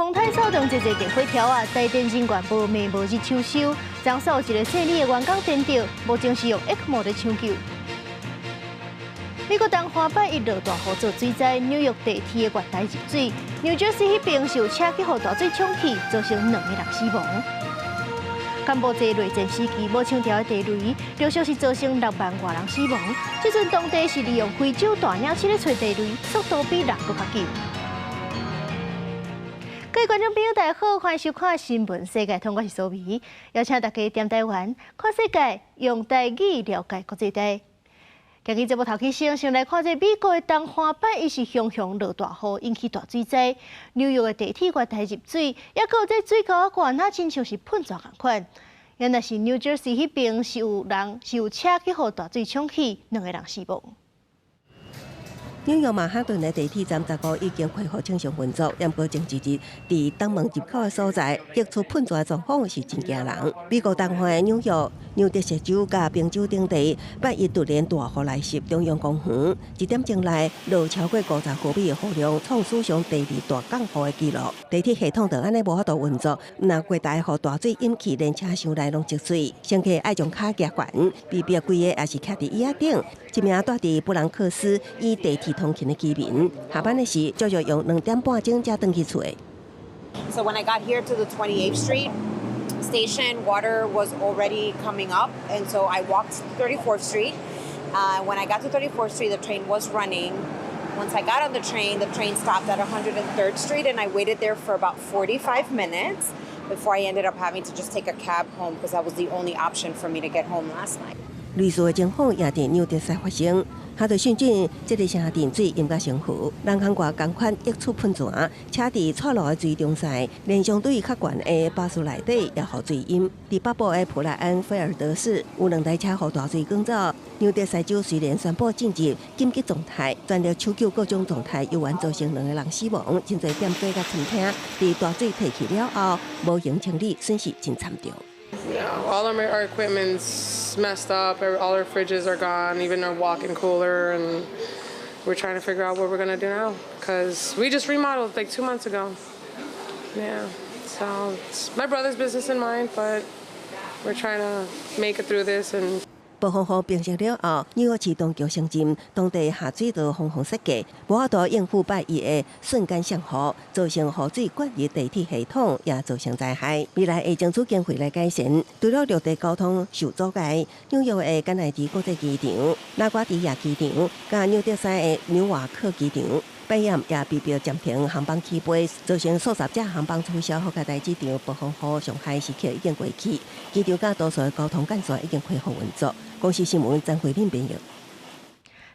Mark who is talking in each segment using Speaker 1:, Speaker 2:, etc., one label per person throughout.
Speaker 1: 風颱掃動濟濟電火柱仔，台電人員無暝無日搶修，昨昏有一个細膩的員工顛著，目前是用 ECMO 咧搶救。美國東岸拜一落大雨做水災，紐約地鐵的月台入水，紐澤西彼邊是有車去予大水沖去，造成兩個人死亡。柬埔寨內戰時期無槍條的地雷，陸續是造成6萬外人死亡。這陣當地是利用非洲大鳥鼠咧揣地雷，速度比人閣較緊。各位觀眾朋友，大家好，歡迎收看《新聞世界通》，我是蘇眉，邀請大家踮台灣看世界，用台語了解國際大。今日節目頭起先，先來看這美國的東岸拜一是雄雄落大雨，引起大水災。紐約的地鐵月台入水，抑閣有這水溝仔蓋，若親像是噴泉仝款。原來是紐澤西彼邊是有人是有車去予大水沖去，兩個人死亡。
Speaker 2: 紐約曼哈頓的地鐵站15已經恢復正常運作，不過前一日佇東門入口的所在，溢出噴泉的狀況是真驚人。美國東岸的紐約、紐澤西州佮賓州等地，拜一突然大雨來襲中央公園，一點鐘內落超過50毫米的雨量，創史上第二大降雨的紀錄。地鐵系統就按呢無法度運作，毋但月台予大水淹去，連車廂內攏積水，乘客愛將跤舉懸，被逼規个也是徛佇椅仔頂。一名蹛佇布朗克斯以地鐵通勤的居民，下班的時足足用2點半鐘才轉去厝。
Speaker 3: So when I got here to the 28th Street station, water was already coming up, and so I walked to 34th Street. When I got to 34th Street, the train was running. Once I got on the train stopped at 103rd Street, and I waited there for about 45 minutes before I ended up having to just take a cab home because that was the only option for me to get home last night.
Speaker 2: 類似的情況也佇紐澤西發生。哈德遜鎮這个城鎮水淹甲上河，人坑外仝款溢出噴泉，車佇錯路的水中賽，連相對較懸的巴士內底也予水淹。佇北部的普萊恩菲爾德市，有兩台車予大水捲走。紐澤西州雖然宣布進入緊急狀態，全力搶救各種狀態，猶原造成兩個人死亡。真濟店家佮餐廳佇大水退去了後，無閒清理，損失真慘重。
Speaker 4: Yeah, all of our equipment's messed up. All our fridges are gone, even our walk-in cooler, and we're trying to figure out what we're gonna do now because we just remodeled like 2 months ago. Yeah, so it's my brother's business and mine, but we're trying to make it through this and.
Speaker 2: 暴風雨平息了後，紐約市當局承認當地下水道防風設計無法度應付拜一的瞬間降雨，造成雨水灌入地鐵系統，也造成災害。未來會爭取經費來改善。除了陸地交通受阻礙，紐約的甘迺迪國際機場、拉瓜迪亞機場、佮紐澤西的紐瓦克機場，拜一也被迫暫停航班起飛，造成數十架航班取消。好佳哉這場暴風雨上海時刻已經過去，機場佮多數的交通幹線已經恢復運作。公視新聞曾慧敏編譯。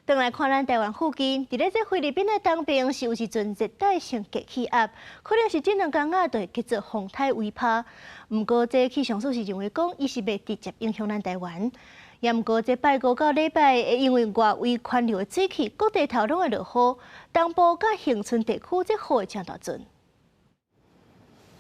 Speaker 1: 轉來看咱台灣附近，佇咧這菲律賓的東邊是有一陣熱帶性低氣壓，可能是這兩工仔就會結做風颱維帕。毋過這氣象署是認為講，伊是袂直接影響咱台灣。也毋過這拜五到禮拜會因為外圍環流的水汽，各地頭攏會落雨，東部佮恆春地區這雨會誠大陣。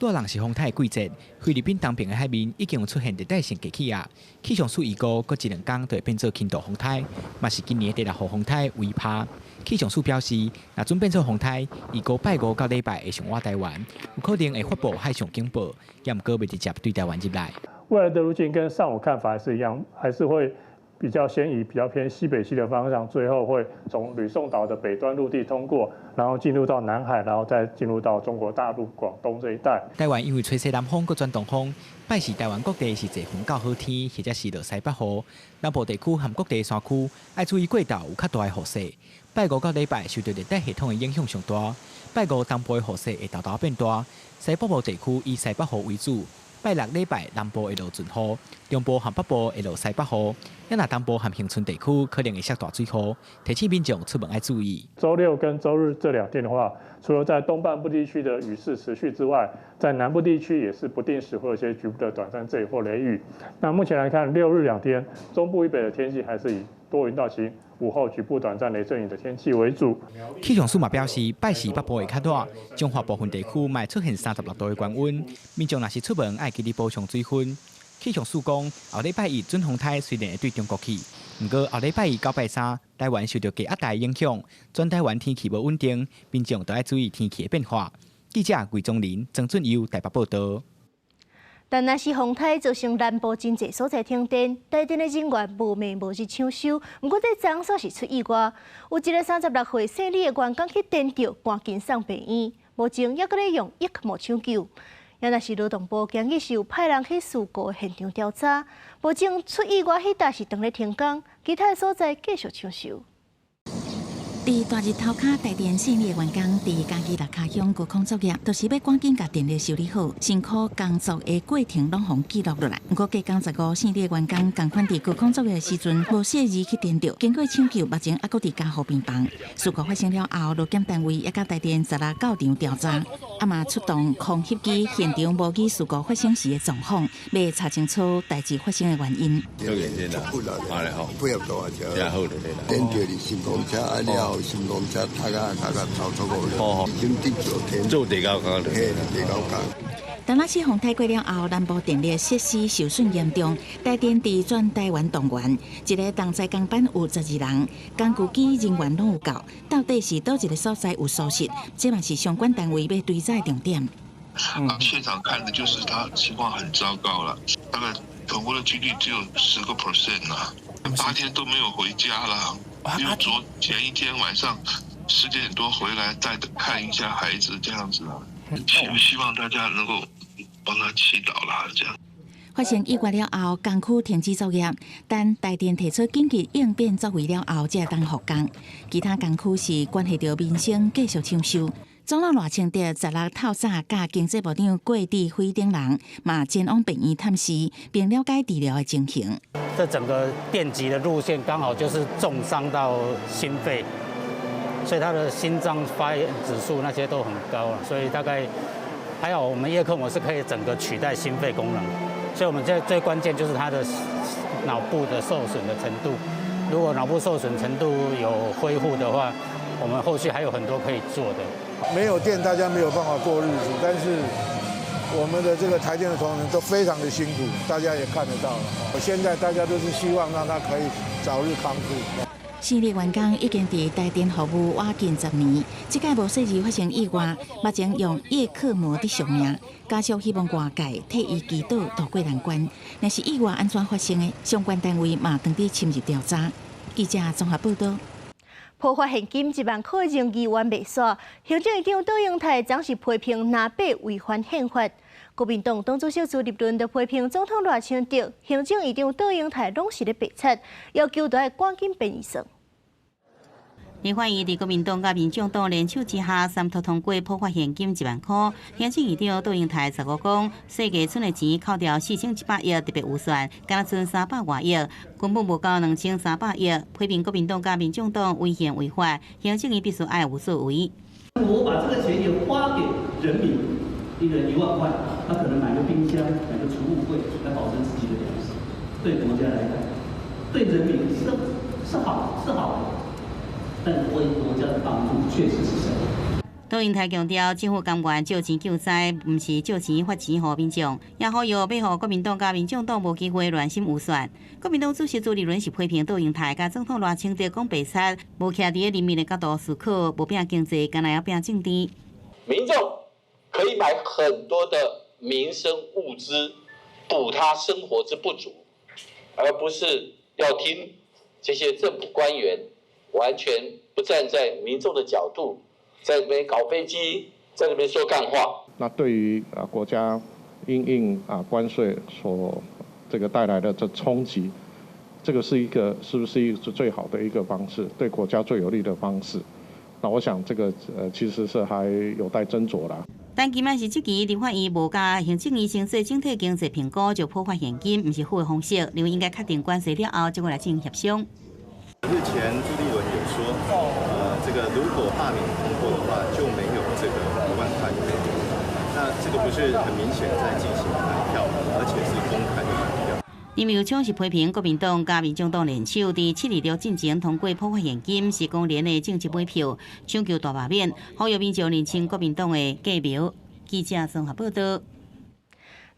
Speaker 5: 帶人是風颱的季節，菲律賓東邊的海面已經有出現熱帶性低氣壓，氣象署預估，閣一兩工就會變做輕度風颱，嘛是今年的第六號風颱維帕。氣象署表示，若準變做風颱，預估拜五到禮拜會上倚台灣，有可能會發布海上警報，也毋過袂直接對台灣入來。
Speaker 6: 未來的路徑跟上午看法還是一樣，還是會比較先以比較偏西北西的方向，最後會從呂宋島的北端陸地通過，然後進入到南海，然後再進入到中國大陸廣東這一帶。
Speaker 5: 台灣因為吹西南風閣轉東風，拜四台灣各地是濟雲到好天，或者是落西北雨。南部地區和各地山區愛注意過晝有較大的雨勢。拜五到禮拜受著熱帶系統的影響上大，拜五東部的雨勢會沓沓變大，西北部地區以西北雨為主。拜六禮拜南部會落陣雨，中部和北部會落西北雨。若東部和恆春地區可能會落大水雨，提醒民眾出門愛注意。
Speaker 6: 週六跟週日這兩天的話，除了在東半部地區的雨勢持續之外，在南部地區也是不定時會有一些局部的短暫陣雨或雷雨。那目前來看，六日兩天中部以北的天氣還是以多雲到晴，午後局部短暫雷陣雨的天氣為主。
Speaker 5: 氣象署嘛表示，拜四北部會較熱，彰化部分地區嘛會出現36度的高溫，民眾若是出門愛記得補充水分。氣象署講，後禮拜一準風颱雖然會對中國去，毋過後禮拜一到拜三，台灣受著低壓帶影響，全台灣天氣無穩定，民眾都愛注意天氣的變化。記者魏宗林、曾俊佑台北報道。
Speaker 1: 但若是風颱造成南部真濟所在停電，台電的人員無暝無日搶修。毋過這昨煞是出意外，有一个36歲姓李的員工去電著，趕緊送病院，目前猶閣咧用 ECMO 搶救。也若是勞動部今日是有派人去事故現場調查，目前出意外彼搭是當咧停工，其他所在繼續搶修。
Speaker 7: 佇大日頭跤台電姓李的員工佇嘉義六跤鄉高空作業，就是欲趕緊共電力修理好，辛苦工作的過程攏予記錄落來。毋過隔工15，姓李的員工仝款佇高空作業的時陣，無細膩去電著，經過搶救，目前猶閣佇加護病房。事故發生了後，勞檢單位也佮台電16到場調查，啊嘛出動空翕機現場模擬事故發生時的狀況，欲查清楚代誌發生的原因。
Speaker 8: 電著佇新公車啊了。新公車讀啊讀啊走出去，已經得做天
Speaker 9: 做地溝坑，
Speaker 8: 嘿，地溝坑。
Speaker 7: 當那時風颱過了後，南部電力設施受損嚴重，台電佇全台灣動員，一个重災工班有12人，工具機人員攏有夠，到底是佗一个所在有疏失？這嘛是相關單位欲追查的重點。
Speaker 10: 啊，現場看的就是他情況很糟糕了，大概存活的幾率只有10個 percent 啦，8天都沒有回家了。因為昨前一天晚上10點多回來，帶看一下孩子這樣子啊，希望大家能夠幫他祈禱啦，這樣。
Speaker 7: 發生意外了後，工區停止作業，等台電提出緊急應變作為了後，才會當復工。其他工區是關係著民生，繼續搶修。總統賴清德16透早佮經濟部長郭智輝等人嘛前往病院探視，並了解治療的情形。
Speaker 11: 這整個電擊的路線剛好就是重傷到心肺，所以他的心臟發炎指數那些都很高，所以大概還好，我們葉克膜是可以整個取代心肺功能，所以我們現在最關鍵就是他的腦部的受損的程度，如果腦部受損程度有恢復的話，我們後續還有很多可以做的。
Speaker 12: 沒有電，大家沒有辦法過日子，但是我們的這個台電的同仁都非常的辛苦，大家也看得到了。現在大家都是希望讓他可以早日康復。
Speaker 7: 姓李員工已經佇台電服務倚近10年，這擺無細膩發生意外，目前用葉克膜佇續命，家屬希望外界替伊祈禱渡過難關。若是意外按怎發生的，相關單位嘛當佇深入調查。記者綜合報道。
Speaker 1: 普發現金1萬箍的仍猶原袂煞，行政院長卓榮泰昨是批評藍白違反憲法。國民黨黨主席朱立倫就批評總統賴清德、行政院長卓榮泰攏是咧白賊，要求著愛趕緊編預算。
Speaker 13: 立法院佇國民黨佮民眾黨聯手之下，三讀通過普發現金1萬箍。行政院長卓榮泰15講，世界賰的錢扣掉4100億特別預算，敢若賰300外億，根本無夠2300億。批評國民黨佮民眾黨違憲違法，行政院必須愛有所為。
Speaker 14: 我把這個錢也發給人民，一人1萬塊，他可能買個冰箱、買個儲物櫃來保存自己的糧食。對國家來講，對人民是好是好的。但對國家的幫助確實是小。
Speaker 13: 卓榮泰強調，政府甘願借錢救災，毋是借錢發錢予民眾，也呼籲欲予國民黨佮民眾黨無機會亂審預算。國民黨主席朱立倫是批評卓榮泰佮總統賴清德講白賊，無徛佇人民的角度思考，無拚經濟，干焦會拚政治。
Speaker 15: 民眾可以買很多的民生物資，補他生活之不足，而不是要聽這些政府官員完全不站在民眾的角度，在這邊搞飛機，在這邊說幹話。
Speaker 6: 那對於啊國家因應啊關稅所這個帶來的這衝擊，這個是一個是不是一個最好的一個方式，對國家最有利的方式？那我想這個其實是還有待斟酌啦。
Speaker 13: 陳其邁是質疑立法院無共行政院先做整體經濟評估就普發現金，毋是好的方式，認為應該確定關稅了後，再過來進行協商。
Speaker 16: 日前朱立倫有說，這個如果罷免通過的話，就沒有這個1萬塊的。那這個不是很明顯在進行買票，而且是公開的買票。
Speaker 13: 林右昌是批評國民黨佮民眾黨聯手，佇7/26進前通過普發現金，是公然的政治買票，搶求大罷免，呼籲民眾認清國民黨的計謀。記者綜合報道。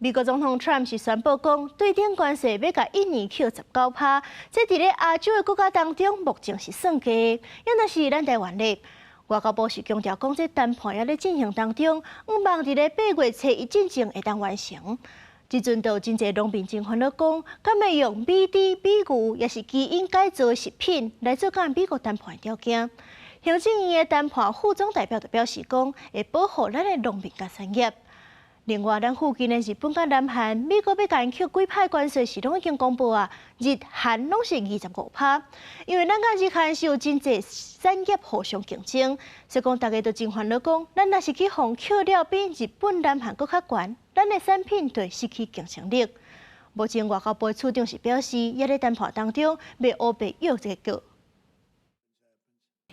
Speaker 1: 美國總統 Trump 是宣布講，對等關稅欲共印尼扣19趴，這佇咧亞洲的國家當中，目前是算低。也若是咱台灣咧，外交部是強調講，這談判猶咧進行當中，向望佇咧8月初一進前會當完成。這陣就有真濟農民真煩惱講，敢會用美豬、美牛，抑是基因改造的食品來做佮美國談判的條件？行政院的談判副總代表就表示講，會保護咱的農民佮產業。另外，咱附近的日本佮南韓，美國欲共𪜶扣幾擺關稅是攏已經公布啊，日韓攏是25%。因為咱佮日韓是有真濟產業互相競爭，所以講大家都真煩惱講，咱若是去予扣了比日本、南韓閣較懸，咱的產品就會失去競爭力。目前外交部處長是表示，猶咧談判當中，袂烏白約這個果。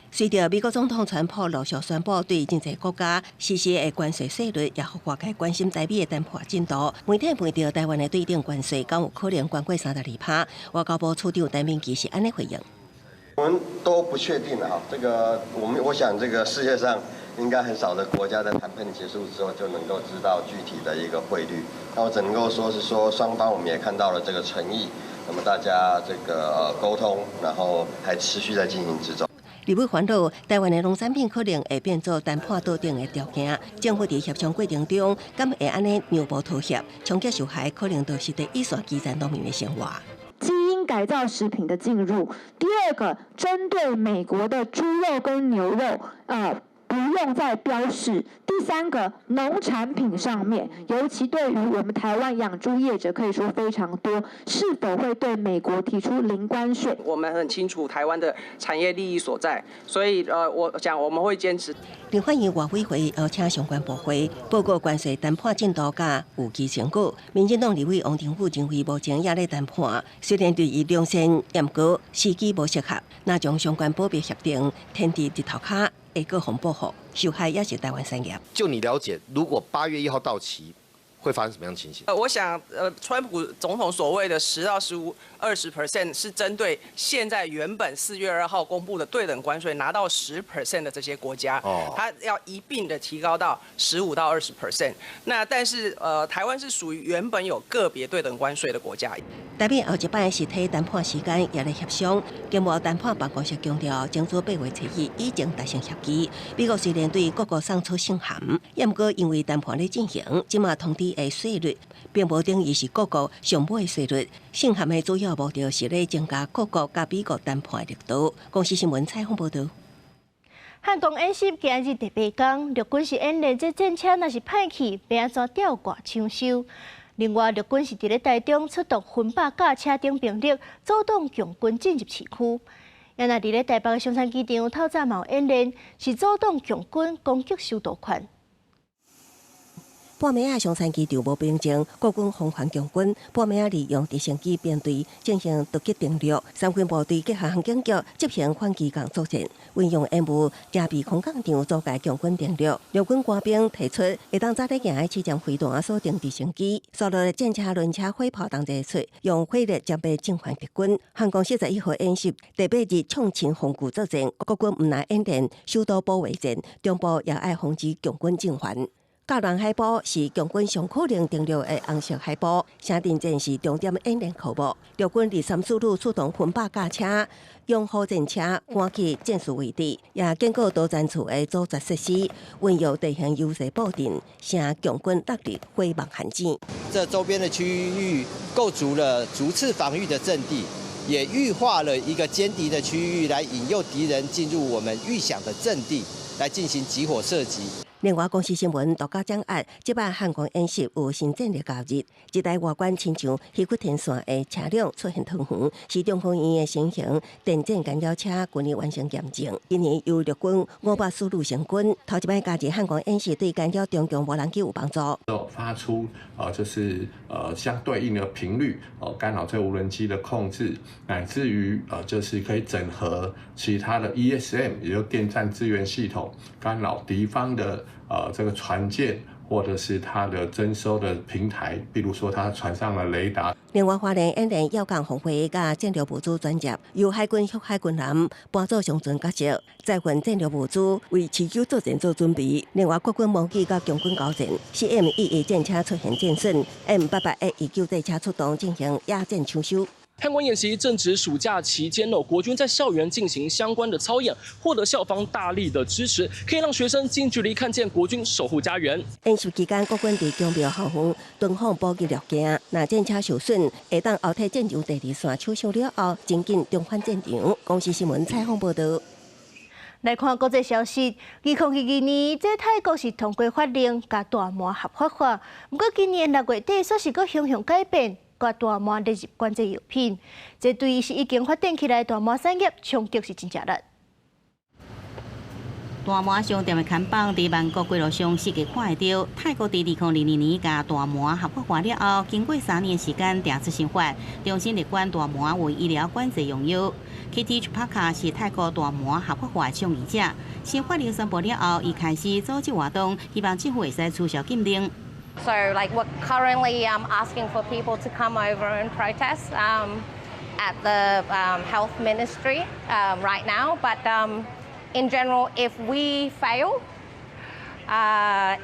Speaker 2: 隨著美國總統川普陸續宣布對真濟國家實施的關稅稅率，也予外界關心台美的談判進度。媒體問著台灣的對等關稅，敢有可能懸過32%？外交部處長陳明騏是按呢回應：
Speaker 8: 我們都不確定啊，這個我們我想這個世界上應該很少的國家在談判結束之後就能夠知道具體的一個匯率。那我只能夠說是說雙方我們也看到了這個誠意，那麼大家這個溝通，然後還持續在進行之中。
Speaker 2: 立委煩惱，台灣的農產品可能會變做談判桌頂的條件。政府佇協商過程中，敢會按呢讓步妥協，衝擊受害可能就是第一線基層農民的生活。
Speaker 9: 基因改造食品的進入，第二個針對美國的豬肉跟牛肉，不用再標示。第三個，農產品上面，尤其對於我們台灣養豬業者，可以說非常多，是否會對美國提出零關稅？
Speaker 17: 我們很清楚台灣的產業利益所在，所以我想我們會堅持。
Speaker 2: 立法院外委會邀請相關部會報告關稅談判進度佮預期成果。民進黨立委王定宇認為，目前猶咧談判，雖然對伊兩線嚴格時機無適合，若將相關保密協定添佇日頭跤，會閣予保護，受害也是台灣產業。
Speaker 18: 就你了解，如果8月1號到期，會發生什麼樣的情形？
Speaker 17: 我想，川普總統所謂的10到15、20% 是針對現在原本4月2號公布的對等關稅拿到10% 的這些國家，他要一併的提高到15到20%。那但是，台灣是屬於原本有個別對等關稅的國家。
Speaker 2: 台美後一擺實體談判時間猶咧協商，經貿談判辦公室強調，爭取8月初一已經達成協議。美國雖然對各國送出信函，也毋過因為談判咧進行，這馬通知的稅率並無等於是各國上尾的稅率。信函的主要目的是咧增加各國佮美國談判的力度。公視新聞採訪報導。
Speaker 1: 漢光演習今日第八工，陸軍是演練這戰車若是歹去，欲按怎吊掛搶修。另外，陸軍是佇咧台中出動分百架車等兵力，阻擋共軍進入市區。也若佇咧台北的松山機場，透早嘛有演練，是阻擋共軍攻擊修道館。
Speaker 2: 半暝仔松山機場無平靜，國軍防範共軍半暝仔利用直升機編隊進行突擊登陸，三軍部隊結合航警局執行反機共作戰，運用煙霧遮蔽空降場阻礙共軍登陸。陸軍官兵提出，會當早咧行的起降飛彈鎖定直升機，所落的戰車、輪車、火炮同齊出，用火力殲滅進犯敵軍。漢光41號演習第八日創新防禦作戰，國軍毋但演練首都保衛戰，中部也愛防止共軍進犯。甲蘭海波是共軍上可能登陸的紅色海波，城鎮戰是重點演練科目。陸軍23師旅出動分百架車、擁護戰車趕去戰事位置，也經過多戰處的阻截設施，運用地形優勢布陣，成共軍落入火網陷阱。
Speaker 19: 這周邊的區域構築了逐次防禦的陣地，也預化了一個殲敵的區域，來引誘敵人進入我們預想的陣地，來進行集火射擊。
Speaker 2: 另外，公視新聞獨家掌握，這擺漢光演習有新戰力加入，這台外觀親像虛骨天線的車輛出現桃園，是中科院的新型電戰干擾車，去年完成驗證。今年由陸軍500師旅成軍，頭一擺加入漢光演習，對干擾中共無人機有幫助。
Speaker 20: 發出就是相對應的頻率，哦，干擾這無人機的控制，乃至於就是可以整合其他的 ESM，也就電戰支援系統，干擾敵方的這個船艦或者是它的偵搜的平台，比如說它船上的雷達。
Speaker 2: 另外，花蓮演練要港防衛佮戰略物資轉接，由海軍向海軍艦扮做上船角色，載運戰略物資為持久作戰做準備。另外，國軍模擬佮共軍交戰，CM-11戰車出現戰損，M88A 救濟車出動進行野戰搶修。
Speaker 21: 判官演習正值暑假期間哦，國軍在校園進行相關的操演，獲得校方大力的支持，可以讓學生近距離看見國軍守護家園。
Speaker 2: 演習期間，國軍佇宮廟後方敦煌補給掠鏡，若戰車受損，會當後退戰場第二線搶修了後，緊緊重返戰場。公視新聞採訪報道。
Speaker 1: 來看國際消息，2022年，這泰國是通過法令共大麻合法化，毋過今年6月底，煞是閣形象改變。共大麻列入管制藥品，這對是已經發展起來大麻產業衝擊是真正力。
Speaker 13: 大麻商店的看板佇曼谷街路上四界看會著。泰國佇2022年共大麻合法化了後，經過3年時間訂出新法，重新列管大麻為醫療管制用藥。Kitty Chupaka 是泰國大麻合法化倡議者，新法令宣布了後，伊開始組織活動，希望政府會使取消禁令。
Speaker 22: So, like, we're currently asking for people to come over and protest at the health ministry right now. But in general, if we fail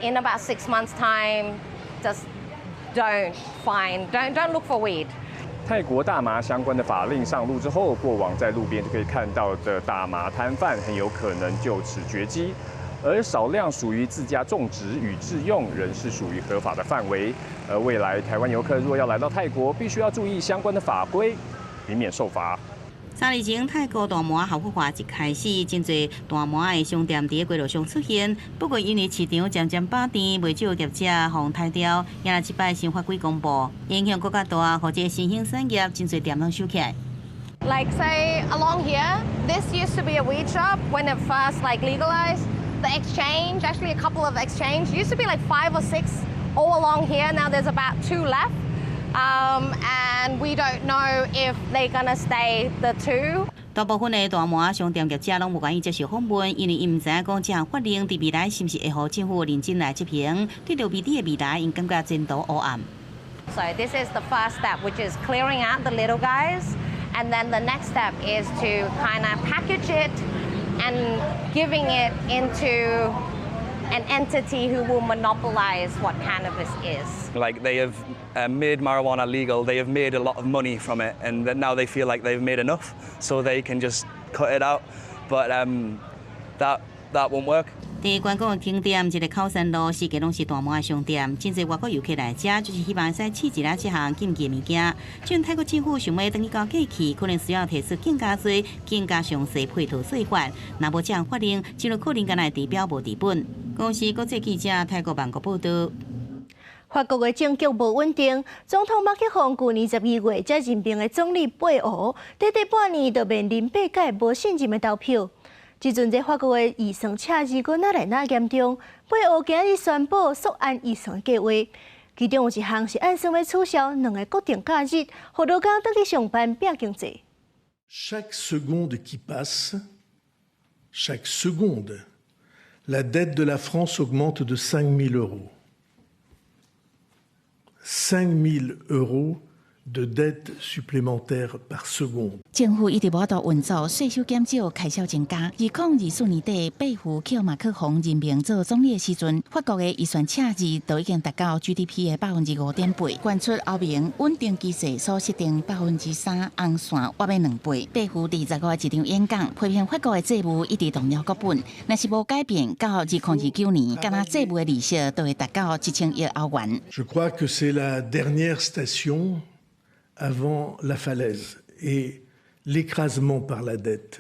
Speaker 22: in about 6 months' time, just don't find, don't, don't look for weed.
Speaker 23: 泰國大麻相關的法令上路之後，過往在路邊就可以看到的大麻攤販很有可能就此絕跡。而少量屬於自家種植與自用，仍是屬於合法的範圍。而未來台灣遊客若要來到泰國，必須要注意相關的法規，以免受罰。
Speaker 13: 3年前，泰國大麻合法化一開始，真濟大麻的商店佇街路上出現。不過，因為市場漸漸飽甜，袂少業者予刣掉。也這擺新法規公布，影響閣較大，予這新興產業真濟店攏收起來。
Speaker 22: Like say along here, this used to be a weed shop when it first like legalized. The exchange, actually a couple of exchange, used to be like five or six all along here. Now there's about two left. And we don't know if they're gonna stay the two.
Speaker 13: 大部分的大麻商店業者攏無願意接受訪問，因為𪜶毋知影講這項法令佇未來是毋是會予政府認真來執行。對著未知的未來，𪜶感覺前途烏暗。
Speaker 22: So this is the first step, which is clearing out the little guys, and then the next step is to kind of package it and giving it into an entity who will monopolize what cannabis is.
Speaker 24: Like they have made marijuana legal, they have made a lot of money from it, and that now they feel like they've made enough, so they can just cut it out. But that won't work.
Speaker 13: 佇觀光景點一個考山路，四界攏是大麻的商店，真濟外國遊客來遮，就是希望會使試一下這項禁忌物件。這陣泰國政府想欲轉去到過去，可能需要提出更加濟、更加詳細配套稅法。若無這項法令，真有可能干焦會治標無治本。公視國際記者泰國曼谷報道。
Speaker 1: 法國的政局無穩定，總統馬克宏舊年12月才任命的總理貝歐，短短半年就面臨八屆無信任的投票。這陣這法國的預算赤字閣愈來愈嚴重，貝歐今日宣布縮按預算計畫，其中有一項是按算欲取消兩个國定假日，予勞工轉去上班拚經濟。
Speaker 25: Chaque seconde qui passe, chaque seconde, la dette de la France augmente de 5 000 euros. 5 000 euros de dette supplémentaire par seconde。
Speaker 7: 政府一直無法度運作，稅收減少，開銷增加。2024年底，貝胡予馬克宏任命做總理的時陣，法國的預算赤字都已經達到 GDP 的5.8%，懸出歐盟穩定機制所設定3%紅線，越欲兩倍。貝胡25一場演講，批評法國的債務一直動搖國本，若是無改變，到2029年，干焦債務的利息就會達到1000億歐元。
Speaker 25: Je crois que c'est la dernière station avant la falaise et l'écrasement par la dette.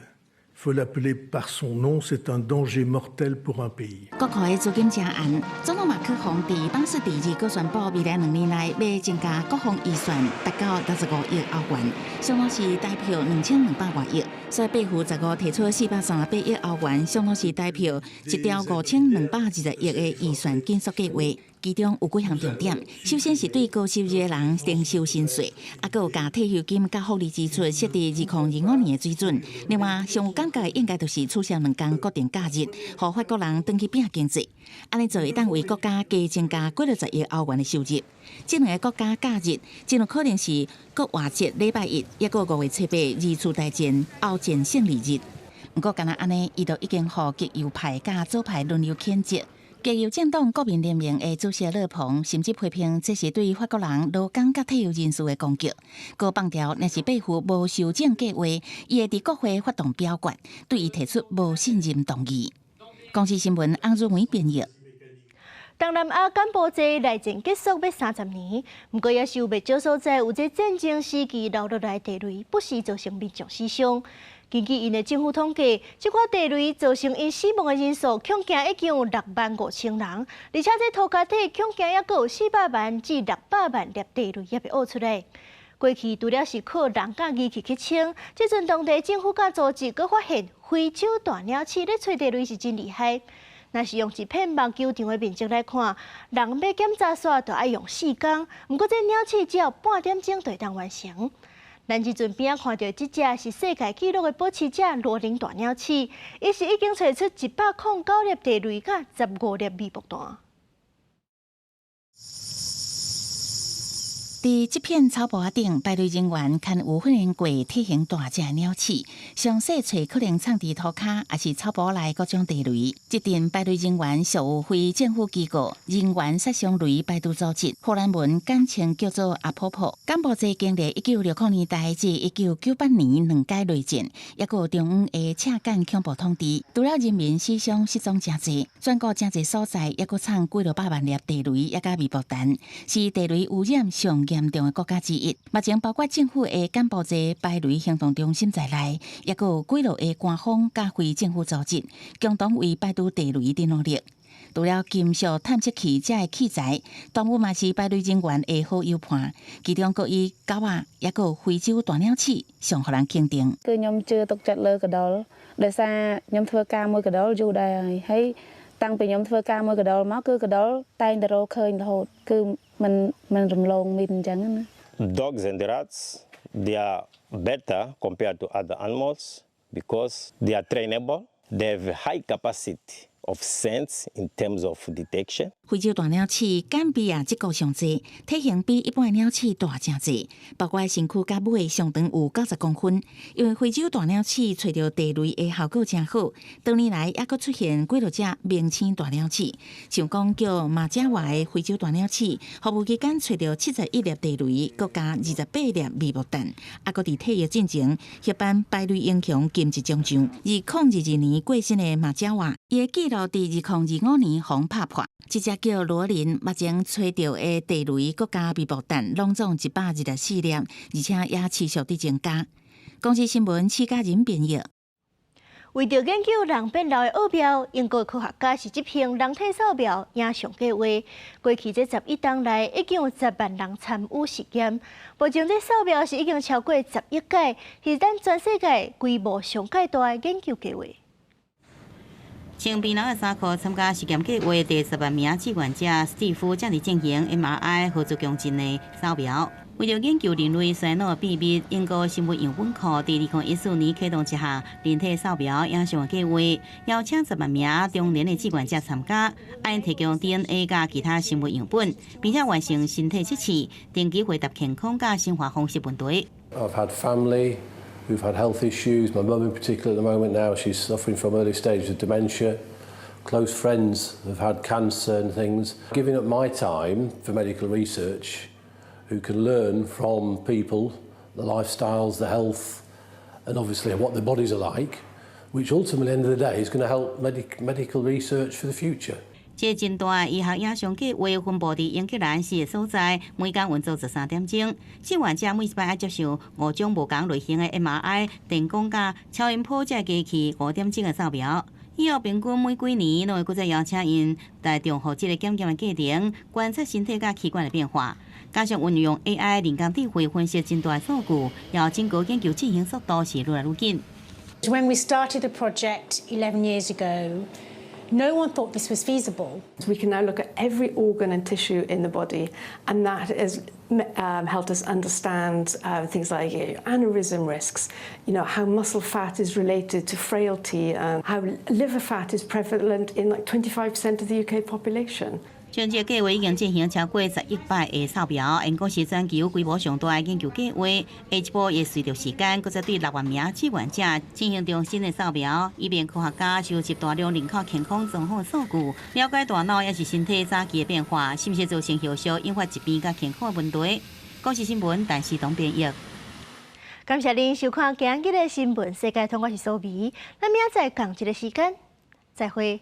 Speaker 25: Il faut l'appeler par son nom, c'est un danger mortel pour un pays.
Speaker 7: 國庫的資金誠絚，總統馬克宏佇巴士底日閣宣布，未來2年內欲增加國防預算達到65億歐元，相當是台票2200外億。所以貝胡十五提出438億歐元，相當是台票1兆5220億的預算緊縮計畫。其中有幾項重點，首先是對高收入的人徵收新稅，啊，閣有共退休金佮福利支出設佇2025年的水準。另外，上有感覺的應該就是取消兩工國定假日，予法國人轉去拚經濟。按呢做會當為國家加增加幾六十億歐元的收入。這兩个國定假日，真有可能是復活節禮拜一，抑閣5月7日二次大戰歐戰勝利日。毋過，干焦按呢，伊就已經予極右派佮左派輪流譴責。極右政黨國民聯盟的主席勒龐甚至批評這是對法國人勞工佮退休人士的攻擊。閣放調若是貝夫無修正計劃，伊會佇國會發動表決，對伊提出無信任動議。公視新聞翁如梅編譯。
Speaker 1: 東南亞柬埔寨內戰結束欲30年，毋過也是有袂少所在有這戰爭時期留落來地雷，不時造成民眾死傷。根據𪜶的政府統計，這款地雷造成𪜶死亡的人數，恐驚已經有6萬5千人，而且這塗跤體恐驚猶閣有400萬至600萬粒地雷猶未挖出來。過去除了是靠人佮機器去清，這陣當地政府佮組織閣發現非洲大鳥鼠咧揣地雷是真厲害。若是用一片網球場的面積來看，人欲檢查煞就愛用4工。毋過這鳥鼠只要半點鐘就會當完成。咱這陣邊仔看著這隻是世界紀錄的保持者羅林大鳥鼠，伊是已經揣出109粒地雷佮15粒微爆彈。
Speaker 7: 佇這片草埔仔頂，排雷人員堪有訓練過體型大隻的鳥鼠，詳細揣可能藏佇塗跤，抑是草埔內各種地雷。這陣排雷人員屬有非政府機構人員殺傷雷排除組織，荷蘭文簡稱叫做阿婆婆。柬埔寨經歷1960年代至1998年兩屆內戰，抑閣有中央的赤柬恐怖統治，除了人民死傷失蹤誠濟，全國誠濟所在抑閣藏幾落百萬粒地雷，抑佮微爆彈，是地雷污染上嚴重的國家之一。目前包括政府的柬埔寨排雷行動中心在內，抑閣有幾落个官方佮非政府組織，共同為排除地雷佇努力。除了金屬探測器這个器材，動物嘛是排雷人員的好友伴。其中閣以狗仔，抑閣有非洲大鳥鼠上予人肯定。
Speaker 3: គឺខ្ញុំជឿទុកចិត្តលើកណ្ដុរដោយសារខ្ញុំធ្វើការមួយកណ្ដុរយូរដែរហើយហើយតាំងពីខ្ញុំធ្វើការមួយកណ្ដុរមកគឺកណ្ដុរតែងតែរកឃើញរហូតគឺមិនមិនរំលងមីនអញ្ចឹងណា
Speaker 4: Dogs and rats, they are better compared to other animals because they are trainable. They have high capacity of sense in terms of detection.
Speaker 7: 非洲大鳥鼠敢比亞這個上濟，體型比一般的鳥鼠大誠濟，包括身軀佮尾上長有90公分。因為非洲大鳥鼠揣著地雷的效果誠好，多年來猶閣出現幾落隻明星大鳥鼠，像講叫馬加瓦的非洲大鳥鼠，服務期間揣著71粒地雷，閣加28粒微爆彈，猶閣佇退役進前協頒排雷英雄金質獎章。2022年過身的馬加瓦，伊的紀錄佇2025年予拍破。這隻叫羅林，目前揣著的地雷閣加微爆彈，攏總124粒，而且也持續佇增加。公視新聞，施嘉仁編譯。
Speaker 1: 為著研究人變老的奧妙，英國科學家是執行人體掃描影像計劃。過去這11冬來，已經有10萬人參與實驗。目前這掃描是已經超過10億擺，是咱全世界規模上蓋大的研究計劃。
Speaker 13: 穿檳榔的衫褲參加實驗計劃第10萬名志願者史蒂夫正佇進行 MRI 核磁共振的掃描。為著研究人類衰老的秘密，英國生物樣本庫佇2014年啟動一項人體掃描影像的計劃，邀請十萬名中年的志願者參加，𪜶提供 DNA 佮其他生物樣本，並且完成身體測試，定期回答健康佮生活方式問題。
Speaker 5: I've had family who've had health issues. My mum in particular at the moment now, she's suffering from early stages of dementia. Close friends have had cancer and things. Giving up my time for medical research, who can learn from people, the lifestyles, the health, and obviously what their bodies are like, which ultimately, at the end of the day, is going to help medical research for the future.
Speaker 13: 這個真大醫學影像計劃分布佇英格蘭四個所在，每工運作13點鐘。志願者每一擺愛接受五種無仝類型的 MRI、電光佮超音波這機器5點鐘的掃描。以後平均每幾年攏會閣再邀請𪜶來重複這個檢驗的過程，觀察身體佮器官的變化。加上運用 AI 人工智慧分析真大數據，予整個研究進行速度是愈來愈緊。
Speaker 10: When we started the project 11 years ago, no one thought this was feasible.
Speaker 11: We can now look at every organ and tissue in the body, and that has helped us understand things like aneurysm risks, how muscle fat is related to frailty, and how liver fat is prevalent in like 25% of the UK population.
Speaker 13: 這個計劃已經進行超過10億擺的掃描，因講是全球規模上大的研究計劃。下一步會隨著時間，閣再對6萬名志願者進行重新的掃描，以便科學家收集大量人口健康狀況數據，了解大腦抑是身體早期的變化，是毋是造成後續引發疾病佮健康的問題。公視新聞，陳思東編譯。
Speaker 1: 感謝您收看今日的新聞世界通，我是蘇美。咱明仔載仝一个時間，再會。